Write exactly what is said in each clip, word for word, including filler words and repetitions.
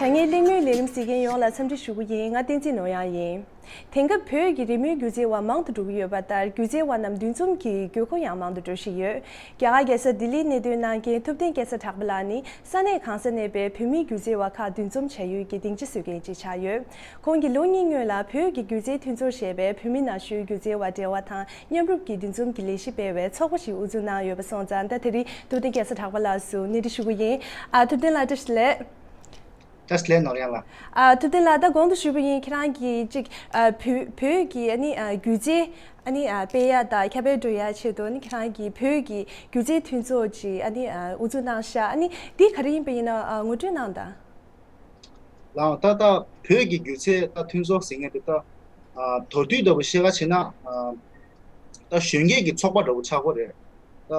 ངས་གླེང་མོལ་ལས་རིམ་གཟིགས་མཁན་ཡོངས་ལ་འཚམས་འདྲི་ཞུ་གི་ཡིན། ང་བསྟན་འཛིན་ནོར་གཡང་ཡིན། དེང་སྐབས་བོད་ཀྱི་རི་མོའི་སྒྱུ་རྩལ་བ་མང་དུ་འགྲོ་གི་ཡོད་པ་ལྟར། སྒྱུ་རྩལ་བ་རྣམས་འདུ་འཛོམས་ཀྱི་དགོས་མཁོ་ཡང་མང་དུ་འགྲོ་བཞིན་ཡོད། རྒྱ་གར་རྒྱལ་ས་ལྡི་ལིར་གནས་སྡོད་གནང་མཁན་ཐུབ་བསྟན་སྐྱེས་ས་གྲགས་པ་ལགས་ནི་ས་གནས་གང་སར་གནས་པའི་བོད་མི་སྒྱུ་རྩལ་བ་ཁག་འདུ་འཛོམས་བྱ་ཡུལ་གྱི་སྡིངས་ཆ་བཟོ་མཁན་ཅིག་ཆགས་ཡོད། ཁོང་གིས་ལོ་གཉིས་སྔོན་ལ་བོད་ཀྱི་སྒྱུ་རྩལ་མཐུན་ཚོགས་ཞེས་པའི་བོད་མི་ན་གཞོན་སྒྱུ་རྩལ་བ་འབྲེལ་བ་དང་མཉམ་རུབ་ཀྱིས་འདུ་འཛོམས་ཀྱི་ལས་གཞི་སྤེལ་བའི་ཚོགས་པ་ཞིག་དབུ་འཛུགས་གནང་ཡོད་པ་སོང་ཙང་། ད་དེ་རིང་ཐུབ་བསྟན་སྐྱེས་ས་གྲགས་པ་ལགས་སུ་གནས་འདྲི་ཞུ་གི་ཡིན། ཨ། ཐུབ་བསྟན་ལགས་བཀྲ་ཤིས་བདེ་ལེགས། བཀྲ་ཤིས་བདེ་ལེགས་ནོར་གཡང་ལགས། ཨ། ཐུབ་བསྟན་ལགས། ད་གོང་དུ་ཞུས་པ་ཡིན། ཁྱེད་རང་གིས་ཅིག་ཨ། བོད་བོད་ཀྱི་ཨ་ནི་ཨ། སྒྱུ་རྩལ་ཨ་ནི་ཨ། སྤེལ་ཡ་དང་ཁྱབ་སྤེལ་འགྲོ་ཡ་ཆེད་དུ་ཨ་ནི་ཁྱེད་རང་གིས་བོད་ཀྱི་སྒྱུ་རྩལ་མཐུན་ཚོགས་ཅིག་ཨ་ནི་ཨ། དབུ་འཛུགས་གནང་ཤག་ཨ་ནི་འདི་ག་རེ་ཡིན་པ་ཡིན་ན་ཨ། ངོ་སྤྲོད་གནང་དང་། ལགས། ད་ལྟ་བོད་ཀྱི་སྒྱུ་རྩལ་ད་མཐུན་ཚོགས་ཟེར་མཁན་དེ་ད་ཨ། མདོར་བསྡུས་ལྟ་བུ་བཤད་ག་བྱས་ན་ཨ། ད་གཞོན་སྐྱེས་ཀྱི་ཚོགས་པ་འདྲ་བོ་ཆགས་ཀྱི་ཡོད་རེད། ད་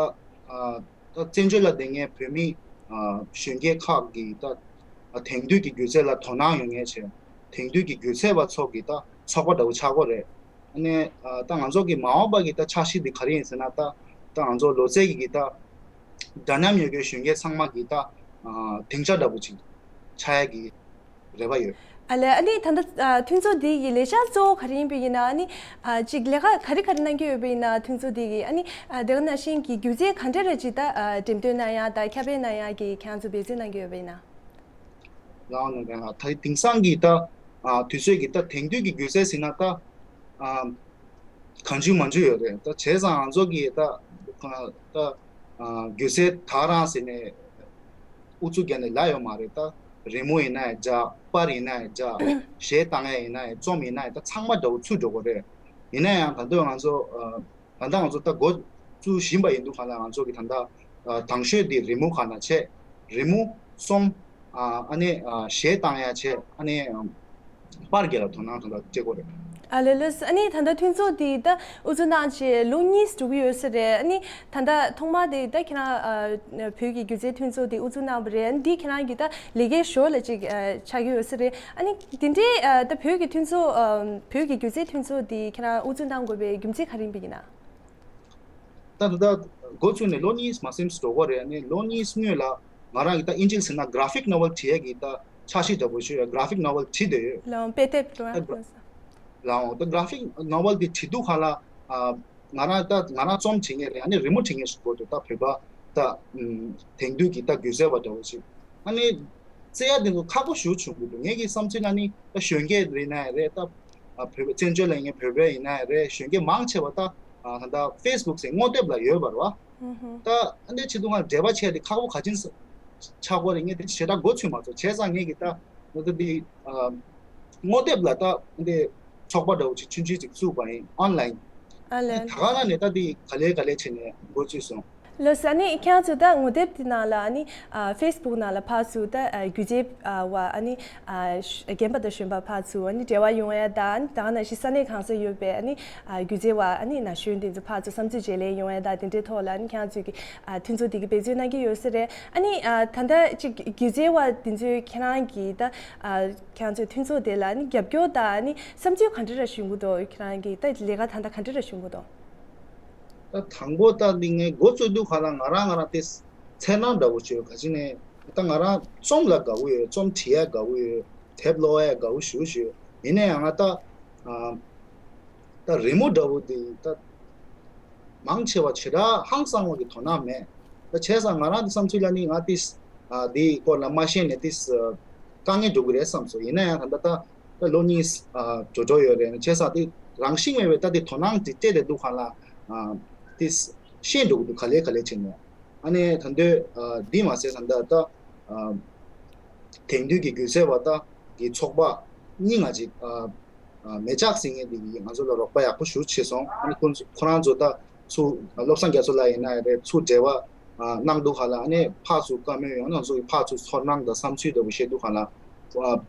ཨ། ད་བཙན་བྱོལ་ལ་བསྡད་མཁན་བོད་མི་ཨ། གཞོན་སྐྱེས་ཁག་གིས་ད་ཨ། དེང་དུས་ཀྱི་སྒྱུ་རྩལ་ལ་དོ་སྣང་ཡོད་མཁན་བྱས། དེང་དུས་ཀྱི་སྒྱུ་རྩལ་བ་ཚོ་གི་ད་ཚོགས་པ་འདྲ་བོ་ཆགས་ཀྱི་ཡོད་རེད། ཨ་ནི་ཨ། ད་ང་ཚོ་གི་མ་འོངས་པ་གི་ད་འཆར་གཞི་འདི་ག་རེ་ཡིན་ཟེར་ན། ད་ད་ང་ཚོ་ལོ་ཙཱ་གི་གི་ད་འདྲ་མཉམ་ཡོད་མཁན་གཞོན་སྐྱེས་ཚང་མ་གི་ད་ཨ། སྡིངས་ཆ་འདྲ་བོ་ཅིག་ཆགས་ཡ་གི་རེ་བ་ཡོད། ཨ་ལས། ཨ་ནི་ད་ལྟ་ཨ། མཐུན་ཚོགས་འདི་ཡི་ལས་འཆར་གཙོ་བོ་ག་རེ་ཡིན་པ་ཡིན་ན། ཨ་ནི་ཨ། ཅིག་ལས་ཀ་ག་རེ་ག་རེ་གནང་གི་ཡོད་པ་ཡིན་ན། མཐུན་ཚོགས་འདི་གི་ཨ་ནི་ཨ། དེ་ག་ནང་བཞིན་གྱི་སྒྱུ་རྩལ་ག་འདྲ་རེ་ཅིག་ད་ཨ། འགྲེམས་སྟོན་གནང་ཡ་དང་ཁྱབ་སྤེལ་གནང་ཡ་གི་ཁྱེད་རང་ཚོ་འབད་བརྩོན་གནང་གི་ཡོད་པ་ཡིན་ན། ལགས་ནོར་གཡང་ལགས། ད་དེང་སང་གི་ད་ཨ། དུས་ཚོད་ཀྱི་ད་དེང་དུས་ཀྱི་སྒྱུ་རྩལ་ཟེར་ན་ད་ཨ། གང་བྱུང་མང་བྱུང་ཡོད་རེད། ད་བྱས་ཙང་ང་ཚོ་གི་ད་ད་ཨ། སྒྱུ་རྩལ་ད་རང་ཟེར་ནས་ཨུ་ཚུགས་བརྒྱབ་ནས་ལབ་ཡོད་མ་རེད། ད་རི་མོ་ཡིན་ན་ཡང་འཇགས། པར་ཡིན་ན་ཡང་འཇགས། གཞས་བཏང་ཡ་ཡིན་ན་ཡང་། རྩོམ་ཡིན་ན་ཡང་། ད་ཚང་མ་འདྲ་བོ་ཚུད་འགྲོ་གི་རེད། ཡིན་ན་ཡང་ད་དུང་ང་ཚོ་ཨ། ད་ལྟ་ང་ཚོ་ད་འགོ་བཙུགས་བཞིན་པ་ཡིན་དུས་ག་ལ། ང་ཚོ་གི་ད་ལྟ་ཨ། དང་ཤོས་དེ་རི་མོ་ག་ན་བྱས། རི་མོ། རྩོམ། ཨ། ཨ་ནི་ཨ། གཞས་བཏང་ཡ་བྱས། ཨ་ནི་ཨ། པར་རྒྱག་ལ་དོ་སྣང་ད་ལྟ་སྤྲད་ཀྱི་ཡོད་རེད། ཨ་ལས་ལགས། ཨ་ནི་ད་ལྟ་མཐུན་ཚོགས་འདི་ད་དབུ་འཛུགས་གནང་བྱས་ལོ་གཉིས་འགྲོ་གི་ཡོད་ས་རེད། ཨ་ནི་ད་ལྟ་ཐོག་མ་དེ་ད་ཁྱེད་རང་ཨ། བོད་ཀྱི་སྒྱུ་རྩལ་མཐུན་ཚོགས་འདི་དབུ་འཛུགས་གནང་བ་རེད། ཨ་ནི་འདི་ཁྱེད་རང་གི་ད་ལས་ཀའི་ཞོར་ལ་ཅིག་ཨ། ཆགས་ཀྱི་ཡོད་ས་རེད། ཨ་ནི་འདི་འདྲའི་ཨ། ད་བོད་ཀྱི་མཐུན་ཚོགས་ཨ། བོད་ཀྱི་སྒྱུ་རྩལ་མཐུན་ཚོགས་འདི་ཁྱེད་རང་དབུ་འཛུགས་གནང་དགོས་པའི་རྒྱུ་མཚན་ག་རེ་ཡིན་པ་ཡིན་ན། ད་ད་ལྟ་འགོ་བཙུགས་ནས་ལོ་གཉིས་མ་ཟིན་འགྲོ་གི་རེད། ཨ་ནི་ལོ་གཉིས་སྔོན་ལ་ང་རང་གི་ད་ཨིན་ཇིའི་ཟེར་ན་གྷ་ར་ཕིག་ནོ་ཝེལ་བྲིས་ཡས་ཀྱི་ད་འཆར་གཞི་འདྲ་པོ་ཞིག་ཡོད། གྷ་ར་ཕིག་ནོ་ཝེལ་བྲིས་བསྡད་ཡོད། ལའང་དཔེ་དེབ་རེད་པ། ལའང་ད་གྷ་ར་ཕིག་ནོ་ཝེལ་དེ་བྲིས་དུས་ག་ལ་ཨ། ང་རང་ད་ང་རང་རྩོམ་བྲིས་མཁན་རེད། ཨ་ནི་རི་མོ་བྲིས་མཁན་ཞིག་དགོས་འདུག་ད་བོད་པ་ད་ཨུམ། དེང་དུས་ཀྱི་ད་སྒྱུ་རྩལ་བ་འདྲ་པོ་ཞིག་ཨ་ནི་རྩེ་ཡ་དེ་ཚོ་ཁག་པོ་ཞེ་པོ་བྱུང་གི་འདུག་ངེད་ཀྱི་བསམ་ཚུལ་ལ་ནི་ད་གཞོན་སྐྱེས་རེད་ན་ཡང་རེད། ད་ཨ། བོད་པ་བཙན་བྱོལ་ལ་ཡིན་ན་བོད་པ་ཡིན་ན་ཡང་རེད། གཞོན་སྐྱེས་མང་ཆེ་བ་ད་ཨ། ད་ལྟ་ཕེ་སི་བུག་ཟེར་སྔོག་དེབ་ལ་ཡོད་པ་རེད་པ། ད་ཨ་འདྲའི་ཆེད་དུ་ང་འབྲེལ་བ་བྱས་ཏེ་ཁག་པོ་ག་ཅིན་ཆགས་ཀྱི་ཡོད་རེད། ངས་དེ་ཞེ་དྲག་མགོ་ཚོས་མ་སོང་། བྱས་ཙང་ངས་ཀྱི་ད་ང་ད་འདི་ཨ། སྔོག་དེབ་ལ་ད་འདི་ཚོགས་པ་འདྲ་པོ་ཅིག་ཆུང་ཆུང་ཅིག་བཙུགས་པ་ཡིན། ཨོན་ལན། ཨ་ལས། ད་ག་ནང་ནས་ད་འདི་ག་ལེ་ག་ལེ་བྱས་ནས་མགོ་ཚོས་སོང་། ལགས་སོ། ཨ་ནི་ཁྱེད་ཚོ་ད་སྔོག་དེབ་དེ་ནང་ལ་ཨ་ནི་ཨ། ཕེ་སི་བུག་ནང་ལ་ཕར་ཚུར་ད་ཨ། སྒྱུ་རྩལ་ཨ། བ་ཨ་ནི་ཨ། རྒན་པ་དང་གཞོན་པ་ཕར་ཚུར་ཨ་ནི་འབྲེལ་བ་ཡོང་ཡ་དང་། ཨ་ནི་ད་ག་ནང་བཞིན་ས་གནས་གང་སར་ཡོད་པའི་ཨ་ནི་ཨ། སྒྱུ་རྩལ་བ་ཨ་ནི་ན་གཞོན་དེ་ཚོ་ཕར་ཚུར་བསམ་ཚུལ་བརྗེ་ལེན་ཡོང་ཡ་དང་། དེ་འདྲའི་ཐོག་ལ་ཨ་ནི་ཁྱེད་ཚོས་ཀྱི་ཨ། མཐུན་ཚོགས་དེ་གི་འབད་བརྩོན་གནང་གི་ཡོད་ས་རེད། ཨ་ནི་ཨ། ད་ལྟ་ཅིག་སྒྱུ་རྩལ་བ་དེ་ཚོས་ཁྱེད་རང་གི་ད་ཨ། ཁྱེད་ཚོའི་མཐུན་ཚོགས་དེ་ལ་ཨ་ནི་རྒྱབ་སྐྱོར་དང་ཨ་ནི་བསམ་ཚུལ་ག་འདྲ་ར་ཞུ་གི་འདུག་ཁྱེད་རང་གི་ད་ལས་ཀ་ད་ལྟ་ག་འདྲ་ར་ཞུ་གི་འདུག་ད་དང་པོ་ད་འདི་ངས་འགོ་བཙུགས་དུས་ག་ལ་ང་རང་ང་རང་དེ་འཚེར་སྣང་འདྲ་པོ་བྱུང་། ག་ཅི་ནས་ད་ང་རང་རྩོམ་ལ་དགའ་པོ་ཡོད། རྩོམ་བྲིས་ཡ་དགའ་པོ་ཡོད། དེབ་ཀློག་ཡ་དགའ་པོ་ཞེ་པོ་ཅིག་ཡོད། ཡིན་ན་ཡང་ང་ད་ཨ། ད་རི་མོ་འདྲ་པོ་དེ་ད་མང་ཆེ་བ་ཞེ་དྲག་ཧང་སང་བ་གི་དོ་སྣང་མེད། ད་བྱས་ཙང་ང་རང་གི་བསམ་ཚུལ་ལ་ནི་ང་ཏིས་ཨ། དེའི་སྐོར་ལ་མ་ཤེས་ནས་ཏིས་ཨ། དཀའ་ངལ་འགྲོ་གི་རེད་བསམ་སོང་། ཡིན་ན་ཡང་ད་ལྟ་ད་ད་ལོ་གཉིས་ཨ། འགྲོ་འགྲོ་ཡོད་རེད། བྱས་ཙང་དེ་རང་བཞིན་མེད་པའི་ད་དེ་དོ་སྣང་དེ་སྤྲད་དེ་འདུག་ག་ལ་ཨ། ཏིས་ཤེས་འགྲོ་གི་འདུག་ག་ལེ་ག་ལེ་བྱས་ནས། ཨ་ནི་ད་འདོད་ཨ། འདི་མ་ཟད་ད་ལྟ་ད་ཨ། དེང་དུས་ཀྱི་སྒྱུ་རྩལ་བ་ད་གི་ཚོགས་པ་གཉིས་ང་ཅིག་ཨ། ཨ། མེ་ལྕགས་ཟེར་མཁན་དེ་གིས་ང་ཚོ་ལ་རོགས་པ་ཡག་པོ་ཞེ་པོ་བྱས་སོང་། ཨ་ནི་ཁོང་ཚོ་ཁོ་རང་ཚོ་ད་ཚུར་བློ་བཟང་རྒྱ་མཚོ་ལགས་ཡིན་ན་ཡང་རེད། ཚུར་འབྲེལ་བ་ཨ། གནང་འདུག་ག་ལ། ཨ་ནི་ཕར་ཚུར་བཀའ་མོལ་ཡང་ན་ང་ཚོ་གི་ཕར་ཚུར་ཚོར་སྣང་དང་བསམ་ཚུལ་འདྲ་པོ་བཤད་འདུག་ག་ལ། ཨ།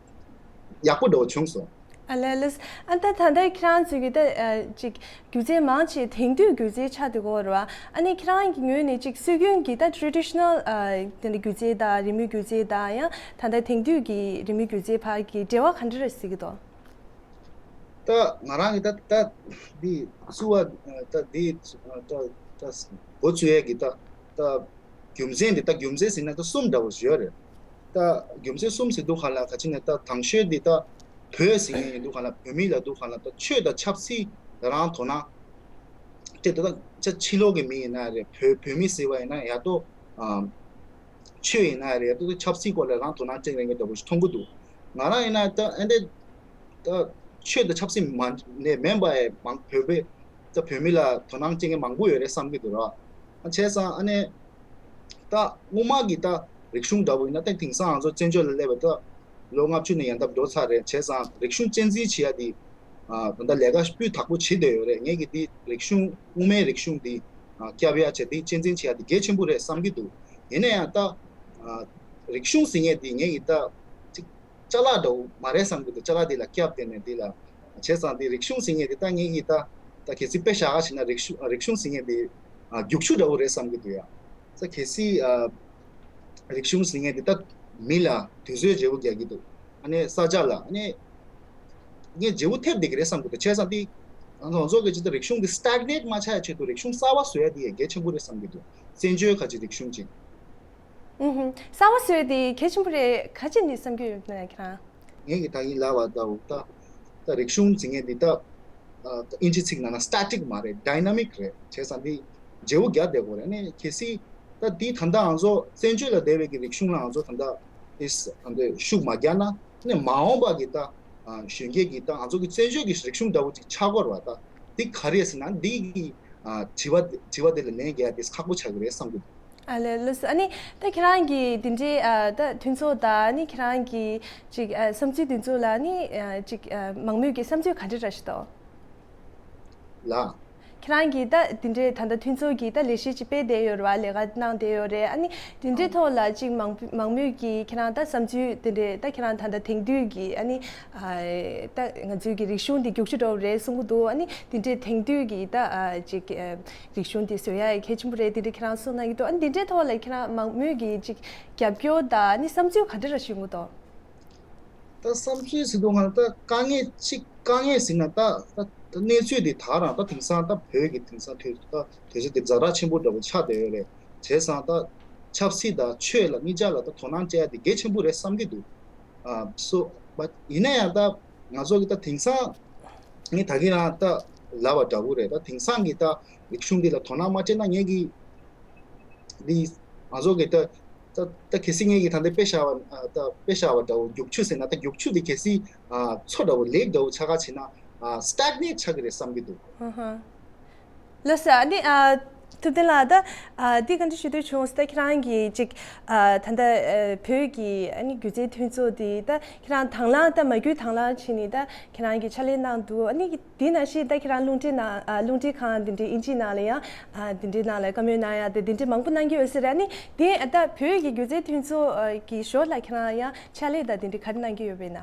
ཡག་པོ་འདྲ་པོ་བྱུང་སོང་། ཨ་ལས་ལགས། ཨ་ད་ད་ལྟ་ཁྱེད་རང་ཚོ་གི་ད་ཨ། ཅིག་སྒྱུ་རྩལ་མང་ཆེ་དེང་དུས་སྒྱུ་རྩལ་ཆགས་བསྡད་ཀྱི་ཡོད་རེད་པ། ཨ་ནི་ཁྱེད་རང་གི་ངོས་ནས་ཅིག་སྲོལ་རྒྱུན་གྱི་ད་ཊེ་རེ་ཌི་ཤི་ནལ་ཨ། དེ་འདྲ་སྒྱུ་རྩལ་དང་རི་མོའི་སྒྱུ་རྩལ་དང་ཡང་ད་ལྟ་དེང་དུས་ཀྱི་རི་མོའི་སྒྱུ་རྩལ་བར་གྱི་འབྲེལ་བ་ག་འདྲ་རེད་གཟིགས་ཀྱི་འདུག་ད་ང་རང་གི་ད་ད་འདི་བཙུགས་པ་ད་འདི་ད་ད་འགོ་བཙུགས་ཡས་ཀྱི་ད་ད་རྒྱུ་མཚན་འདི་ད་རྒྱུ་མཚན་ཟེར་ན་ད་གསུམ་འདྲ་པོ་ཞིག་ཡོད་རེད། ད་རྒྱུ་མཚན་གསུམ་ཟེར་དུས་སྒང་ལ་ག་ཅི་ནས་ད་དང་ཤོས་འདི་ད་བོད་ཟེར་མཁན་ཡིན་དུས་སྒང་ལ་བོད་མི་ལབ་དུས་སྒང་ལ་ད་ཆོས་དང་ཆབ་སྲིད་ལ་རང་དོ་སྣང་སྤྲད་དེ་ད་ཆ་ཕྱི་ལོགས་ཀྱི་མི་ཡིན་ན་རེད། བོད་བོད་མི་ཟེར་བ་ཡིན་ན་ཡ་ཏོ་ཨ་ཆོས་ཡིན་ན་རེད། ཡ་ཏོ་ཆབ་སྲིད་སྐོར་ལ་རང་དོ་སྣང་སྤྲད་མཁན་འདྲ་པོ་ཞིག་མཐོང་གི་འདུག་ང་རང་ཡིན་ན་ད་ཨ་འདི་ད་ཆོས་དང་ཆབ་སྲིད་མ་ནས་མིན་པ་ཡི་མང་བོད་པའི་ད་བོད་མི་ལ་དོ་སྣང་སྤྲད་མཁན་མང་པོ་ཡོད་རེད་བསམ་གྱི་འདུག་ར། བྱས་ཙང་ཨ་ནི་ད་སྔོན་མ་གི་ད་རིག་གཞུང་འདྲ་པོ་ཡིན་ན་ད་དེང་སང་ང་ཚོ་བཙན་བྱོལ་ལ་སླེབས་པ་ད་ལོ་ལྔ་བཅུ་ནས་ཡན་འདབ་འགྲོ་ཚར་རེད། བྱས་ཙང་རིག་གཞུང་གཅེས་འཛིན་བྱེད་ཡ་དེ་ཨ་ད་ལས་ཀ་སྤུས་དག་པོ་བྱེད་བསྡད་ཡོད་རེད། ངས་ཀྱི་དེ་རིག་གཞུང་སྔོན་མའི་རིག་གཞུང་དེ་ཨ་སྐྱོབ་ཡ་བྱས་དེ་གཅེས་འཛིན་བྱེད་ཡ་དེ་གལ་ཆེན་པོ་རེད་བསམ་གྱི་འདུག་ཡིན་ན་ཡང་ད་ཨ་རིག་གཞུང་ཟེར་མཁན་དེ་ངས་ཀྱི་ད་ཅིག་ཅ་ལག་འདྲ་པོ་མ་རེད་བསམ་གྱི་འདུག་ཅ་ལག་དེ་ལ་སྐྱོབ་བསྡད་ནས་དེ་ལ་བྱས་ཙང་དེ་རིག་གཞུང་ཟེར་མཁན་དེ་ད་ངས་ཀྱི་ད་ད་གལ་སྲིད་དཔེ་བཞག་པ་བྱས་ན་རིག་གཞུང་རིག་གཞུང་ཟེར་མཁན་དེ་ཨ་རྒྱུག་ཆུ་འདྲ་པོ་རེད་བསམ་གྱི་འདུག་ཡ། ད་གལ་སྲིད་ཨ་རིག་གཞུང་ཟེར་མཁན་དེ་ད་མི་ལ་དུས་ཚོད་བརྗེ་པོ་རྒྱག་གི་འདུག་ཨ་ནི་ས་ཆ་ལ་ཨ་ནི་ངས་བརྗེ་པོ་ཐེབས་བསྡད་ཀྱི་རེད་བསམ་གྱི་འདུག་བྱས་ཙང་དེ་ང་ཚོ་གི་ཅི་ད་རིག་གཞུང་དེ་སི་ཊེག་ནེཊ་མ་ཆགས་ཡ་ཆེད་དུ་རིག་གཞུང་གསར་པ་བཟོ་ཡ་དེ་ཡང་གལ་ཆེན་པོ་རེད་བསམ་གྱི་འདུག་བཙན་བྱོལ་ཁ་ཆེ་རིག་གཞུང་ཅིག་ཨུ་ཧུམ། གསར་པ་བཟོས་དེ་གལ་ཆེན་པོ་རེད། ག་ཅི་ནས་བསམ་རྒྱུ་ཡོད་ན་ཁྱེད་རང་། ངས་ཀྱི་ད་ཡིན་ལབ་པ་ལྟ་བུ་ད་ད་རིག་གཞུང་ཟེར་མཁན་འདི་ད་ཨ་ད་ཨིན་ཇི་ཚིག་ནང་ན་སི་ཊེ་ཊིག་མ་རེད། ཌའི་ན་མིག་རེད། བྱས་ཙང་འདི་བརྗེ་པོ་རྒྱག་བསྡད་དགོས་རེད། ཨ་ནི་གལ་སྲིད་ད་འདི་ད་ལྟ་ང་ཚོ་བཙན་བྱོལ་ལ་བསྡད་པའི་གི་རིག་གཞུང་ལ་ང་ཚོ་ད་ལྟ་ཨིས་ད་ལྟ་ཤུགས་མ་རྒྱག་ན་ཨ་ནི་མ་འོངས་པ་གི་ད་ཨ་གཞོན་སྐྱེས་ཀྱི་ད་ང་ཚོ་གི་བཙན་བྱོལ་གྱི་རིག་གཞུང་འདྲ་བོ་ཅིག་ཆགས་ཀྱི་ཡོད་རེད་བ། ད་འདི་ག་རེ་ཟེར་ན་འདི་གི་ཨ་དྲི་བ་དྲི་བ་དེ་ལ་ལན་རྒྱག་དེ་ཁག་པོ་ཆགས་ཀྱི་རེད་བསམ་གྱི་འདུག་ཨ་ལས་ལགས་སོ། ཨ་ནི་ད་ཁྱེད་རང་གི་དེ་འདྲའི་ཨ་ད་མཐུན་ཚོགས་དང་ཨ་ནི་ཁྱེད་རང་གི་ཅིག་ཨ་བསམ་ཚུལ་དེ་ཚོ་ལ་ཨ་ནི་ཨ་ཅིག་ཨ་མང་མོས་ཀྱི་བསམ་ཚུལ་ག་འདྲ་ར་ཞིག་འདུག་ལགས། ཁྱེད་རང་གིས་ད་དེ་འདྲའི་ད་ལྟ་མཐུན་ཚོགས་ཀྱི་ད་ལས་གཞི་ཅིག་སྤེལ་བསྡད་ཡོད་རེད་བ། ལས་ཀ་གནང་བསྡད་ཡོད་རེད། ཨ་ནི་དེ་འདྲའི་ཨང་ཐོག་ལ་ཅིག་མང་མང་མོས་ཀྱིས་ཁྱེད་རང་ད་བསམ་ཚུལ་དེ་འདྲའི་ད་ཁྱེད་རང་ད་ལྟ་དེང་དུས་ཀྱི་ཨ་ནི་ཨ་ད་ང་ཚོའི་གི་རིག་གཞུང་འདི་རྒྱུག་ཆུ་འདྲ་བོ་རེད་གསུང་གི་འདུག་ཨ་ནི་དེ་འདྲའི་དེང་དུས་ཀྱི་ད་ཨ་ཅིག་ཨ་རིག་གཞུང་འདི་བཟོ་ཡ་ཡི་གལ་ཆེན་པོ་རེད་དེ་འདྲའི་ཁྱེད་རང་གསུངས་གནང་གི་འདུག་ཨ་ནི་དེ་འདྲའི་ཐོག་ལ་ཁྱེད་རང་མང་མོས་ཀྱི་ཅིག་རྒྱབ་སྐྱོར་དང་ཨ་ནི་བསམ་ཚུལ་ག་འདྲ་ར་ཞུ་གི་འདུག་ད་བསམ་ཚུལ་ཟེར་དུས་ང་ད་དཀའ་ངལ་གཅིག་དཀའ་ངལ་ཟེར་ན་ད་ད་ད་གནས་ཚུལ་འདི་ད་རང་ད་དེང་སང་ད་བོད་ཀྱི་དེང་སང་དུས་ད་དུས་ཚོད་འདི་ཛ་དྲག་ཆེན་པོ་འདྲ་པོ་ཆགས་བསྡད་ཡོད་རེད། བྱས་ཙང་ད་ཆབ་སྲིད་དང་ཆོས་ལ་གཉིས་ཆ་ལ་ད་དོ་སྣང་སྤྲད་ཡ་དེ་གལ་ཆེན་པོ་རེད་བསམ་གྱི་འདུག་ཨ་སོ་བ་ཡིན་ན་ཡང་ད་ང་ཚོ་གི་ད་དེང་སང་ངས་ད་གིན་རང་ད་ལབ་པ་འདྲ་པོ་རེད། ད་དེང་སང་གི་ད་རིག་གཞུང་འདི་ལ་དོ་སྣང་མ་སྤྲད་ན་ངས་གི་འདི་ང་ཚོ་གི་ད་ད་ད་གལ་སྲིད་ངས་གི་ད་འདི་དཔེ་བཞག་པ་ཨ་ད་དཔེ་བཞག་པ་འདྲ་པོ་རྒྱུག་ཆུ་ཟེར་ན་ད་རྒྱུག་ཆུ་འདི་གལ་སྲིད་ཨ་མཚོ་འདྲ་པོ་ལེག་འདྲ་པོ་ཆགས་ཁ་ཕྱིན་ན་ཨ་སི་ཊེག་ནེཊ་ཆགས་ཀྱི་རེད་བསམ་གྱི་འདུག་ཨ་ཧ། ལགས་སོ། ཨ་ནི་ཨ་ཐུབ་བསྟན་ལགས། ད་ཨ་འདི་ག་འདྲ་ཞུ་འདོད་བྱུང་ཟེར་ད་ཁྱེད་རང་གིས་ཅིག་ཨ་ད་ལྟ་ཨ་བོད་ཀྱི་ཨ་ནི་སྒྱུ་རྩལ་མཐུན་ཚོགས་འདི་ད་ཁྱེད་རང་དང་བླངས་ད་མ་བརྒྱུད་དང་བླངས་བྱས་ནས་ད་ཁྱེད་རང་གིས་ཕྱག་ལས་གནང་འདུག་ཨ་ནི་དེ་ནང་བཞིན་ད་ཁྱེད་རང་རླུང་འཕྲིན་ནང་ཨ་རླུང་འཕྲིན་ཁང་འདི་འདྲའི་དབྱིན་ཇིའི་ནང་ལ་ཡང་ཨ་འདི་འདྲའི་ནང་ལ་བཀའ་མོལ་གནང་ཡ་དེ་འདི་འདྲའི་མང་པོ་གནང་གི་ཡོད་ས་རེད། ཨ་ནི་དེ་ད་བོད་ཀྱི་སྒྱུ་རྩལ་མཐུན་ཚོགས་ཀྱི་ཞོར་ལ་ཁྱེད་རང་ཡང་ཕྱག་ལས་ད་འདི་འདྲའི་ག་རེ་གནང་གི་ཡོད་པས་ན།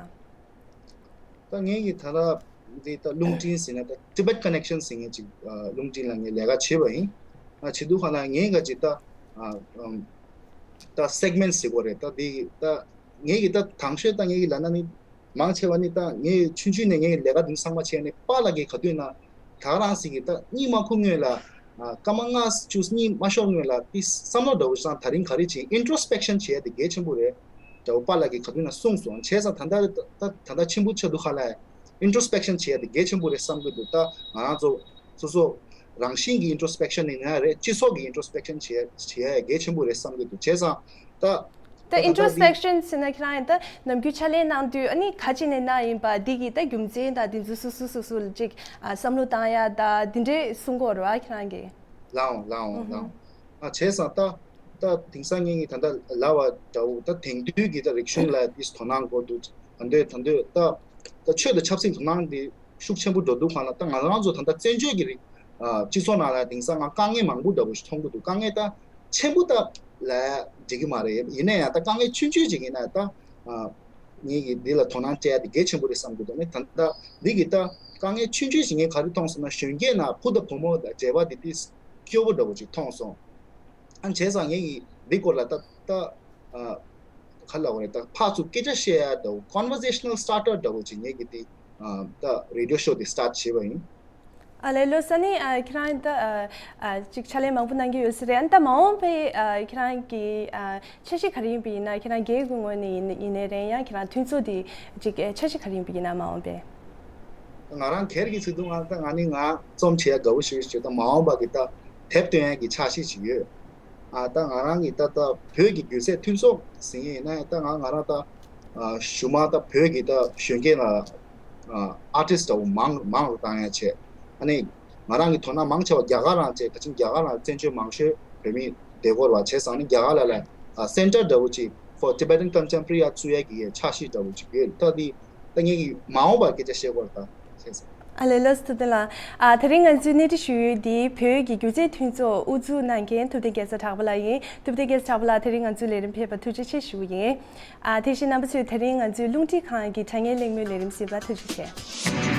ད་ངས་ཀྱི་ད་ལྟ་འདི་ད་རླུང་འཕྲིན་ཟེར་ན་ད་Tibet Connection ཟེར་མཁན་ཅིག་ཨ་རླུང་འཕྲིན་ལ་ངས་ལས་ཀ་བྱས་པ་ཡིན། ཨ་བྱེད་དུས་ཁ་ལ་ངས་ག་ཅིག་ད་ཨ་ཨམ་ད་སེག་མེན་ཊི་ཟེར་དགོས་རེད། ད་འདི་ད་ངས་ཀྱི་ད་དང་ཤོས་ད་ངས་ཀྱི་ལབ་ན་ནི་མང་ཆེ་བ་ནི་ད་ངས་ཆུང་ཆུང་ནས་ངས་ཀྱི་ལས་ཀ་འདི་ཚང་མ་བྱས་ནས་པཱ་ལགས་ཀྱི་ག་དུས་ན་ད་ག་རང་ཟེར་གྱི་ད་གཉིད་མ་ཁུག་སྔོན་ལ་ཨ་སྐར་མ་ལྔ་བཅུ་གཉིས་མ་ཤོར་སྔོན་ལ་དེ་བསམ་བློ་འདྲ་བོ་ཞིག་ད་རིང་ག་རེ་བྱེད་ཨིན་ཊོ་སི་པེག་ཤན་བྱེད་ཡ་དེ་གལ་ཆེན་པོ་རེད། འདྲ་བོ་པཱ་ལགས་ཀྱིས་ག་དུས་ན་གསུངས་སོང་། བྱས་ཙང་ད་ལྟ་ད་ད་ལྟ་ཆེན་པོ་ཆགས་དུས་ཁ་ལ་ཨིན་ཊོ་སི་པེག་ཤན་བྱེད་ཡ་དེ་གལ་ཆེན་པོ་རེད་བསམ་གྱི་འདུག་ད་ང་རང་ཚོ་སོ་སོ་རང་བཞིན་གྱི་ཨིན་ཊོ་སི་པེག་ཤན་ཡིན་ན་རེད། སྤྱི་ཚོགས་ཀྱི་ཨིན་ཊོ་སི་པེག་ཤན་བྱེད་བྱེད་ཡ་གལ་ཆེན་པོ་རེད་བསམ་གྱི་འདུག་བྱས་ཙང་ད་ད་ད་ཨིན་ཊོ་སི་པེག་ཤན་ཟེར་ན་ཁྱེད་རང་ཡང་ད་ནམ་རྒྱུན་ཕྱག་ལས་གནང་དུས་ཨ་ནི་ག་ཅི་ནས་གནང་ཡིན་པ་འདི་གི་ད་རྒྱུ་མཚན་དང་འདི་ཚོ་སོ་སོ་སོ་སོ་ལ་ཅིག་ཨ་བསམ་བློ་བཏང་ཡ་ད་འདི་འདྲས་གསུང་གི་ཡོད་རེད་བ་ཁྱེད་རང་གིས། ལགས་འོང་ལགས་འོང་ལགས་འོང་། ཨ་བྱས་ཙང་ད་ད་དེང་སང་ངེད་ཀྱིས་ད་ལྟ་ལབ་པ་འདྲ་བོ་ད་དེང་དུས་ཀྱི་ད་རིག་གཞུང་ལ་ཏིས་དོ་སྣང་དགོས་འདུག་ད་འདོད་ད་འདོད་ད་ད་ཆོས་དང་ཆབ་སྲིད་དོ་སྣང་འདི་ཤུགས་ཆེན་པོ་འགྲོ་འདུག་གང་ལ་ད་ང་རང་ཚོ་ད་ལྟ་བཙན་བྱོལ་གྱི་རིག་ཨ་སྤྱི་ཚོགས་ནང་ལ་དེང་སང་ང་དཀའ་ངལ་མང་པོ་འདྲ་བོ་ཞིག་མཐོང་གི་འདུག་དཀའ་ངལ་ད་ཆེན་པོ་ད་ལ་འགྲིག་གི་མ་རེད། ཡིན་ན་ཡང་ད་དཀའ་ངལ་ཆུང་ཆུང་ཅིག་ཡིན་ན་ད་ཨ་ངེད་ཀྱིས་འདི་ལ་དོ་སྣང་སྤྲད་ཡ་དེ་གལ་ཆེན་པོ་རེད་བསམ་གྱི་འདུག་ནི་ད་ལྟ་འདི་གི་ད་དཀའ་ངལ་ཆུང་ཆུང་ཞིག་ངས་ག་རེ་མཐོང་སོང་ན་གཞོན་སྐྱེས་ནང་བུ་དང་བུ་མོ་དང་འབྲེལ་བ་དེ་ཏིས་སྐྱོ་པོ་འདྲ་བོ་ཅིག་མཐོང་སོང་། ཨ་བྱས་ཙང་ངེད་ཀྱིས་འདི་སྐོར་ལ་ད་ད་ཨ་ག་ལབ་དགོས་རེད། ད་ཕར་ཚུར་སྐད་ཆ་བཤད་ཡ་འདྲ་བོ་conversational starter འདྲ་བོ་ཅིག་ངེད་ཀྱིས་དེ་ཨ་ད་རེ་ཌི་ཡོ་ཤོ་དེ་སི་ཊར་བྱས་པ་ཡིན། ཨ་ལེ་ལོ་ས་ནི་ཨ་ཁྱེད་རང་ད་ཨ་ཨ་ཅིག་ཕྱག་ལས་མང་པོ་གནང་གི་ཡོད་ས་རེད། ཨ་ནི་ད་མ་འོངས་པའི་ཨ་ཁྱེད་རང་གི་ཨ་འཆར་གཞི་ག་རེ་ཡིན་པ་ཡིན་ན། ཁྱེད་རང་སྒེར་གྱི་ངོས་ནས་ཡིན་ཡིན་ནའི་རེད། ཡང་ཁྱེད་རང་མཐུན་ཚོགས་དེ་ཅིག་ཨ་འཆར་གཞི་ག་རེ་ཡིན་པ་ཡིན་ན་མ་འོངས་པའི། ང་རང་སྒེར་གྱི་ཚིག་ཐུང་ང་ད་ང་ནི་ང་རྩོམ་བྱེད་ཡ་དགའ་བོ་ཞིག་ཞིག་ད་མ་འོངས་པ་གི་ད་དེབ་སྟོན་ཡ་གི་འཆར་གཞི་ཞིག་ཡོད། ཨ་ད་ང་རང་གི་ད་ད་བོད་ཀྱི་སྒྱུ་རྩལ་མཐུན་ཚོགས་ཟེར་ཡིན་ན་ད་ང་ང་རང་ད་ཨ་གཞུག་མ་ད་བོད་ཀྱི་ད་གཞོན་སྐྱེས་ལ་ཨ་ཨར་ཊིསི་ཊི་འདྲ་བོ་མང་མང་རུ་བཏང་ཡ་བྱས། ཨ་ནི་ང་རང་གི་དོ་སྣང་མང་ཆེ་བ་རྒྱ་གར་ལ་བྱས། ད་ཅིང་རྒྱ་གར་ལ་བཙན་བྱོལ་མང་ཤོས་བོད་མི་བསྡད་ཡོད་པ་བྱས་ཙང་ནི་རྒྱ་གར་ལ་ལ་ཨ་སེན་ཊར་འདྲ་བོ་ཅིག་for Tibetan Contemporary ཡ་བཙུགས་ཡ་གི་འཆར་གཞི་འདྲ་བོ་ཅིག་ཡོད། ད་འདི་ད་ངེད་ཀྱི་མ་འོངས་པར་སྐད་ཆ་བཤད་དགོས་རེད་ད་བྱས་ཙང་། ཨ་ལེ་ལགས་སོ། ཐུབ་བསྟན་ལགས། ཨ་དེ་རིང་ང་ཚོའི་གནས་འདྲི་ཞུ་ཡུལ་འདི་བོད་ཀྱི་སྒྱུ་རྩལ་མཐུན་ཚོགས་དབུ་འཛུགས་གནང་མཁན་ཐུབ་བསྟན་རྒྱལ་མཚན་གྲགས་པ་ལགས་ཡིན། ཐུབ་བསྟན་རྒྱལ་མཚན་གྲགས་པ་ལགས་དེ་རིང་ང་ཚོའི་ལས་རིམ་ཕེབས་པར་ཐུགས་རྗེ་ཆེ་ཞུ་གི་ཡིན། ཨ་དེ་བཞིན་རྣམ་པ་ཚོས་དེ་རིང་ང་ཚོའི་རླུང་འཕྲིན་ཁང་གི་དྲ་བརྙན་གླེང་མོལ་ལས་རིམ་གཟིགས་པར་ཐུགས་རྗེ་ཆེ།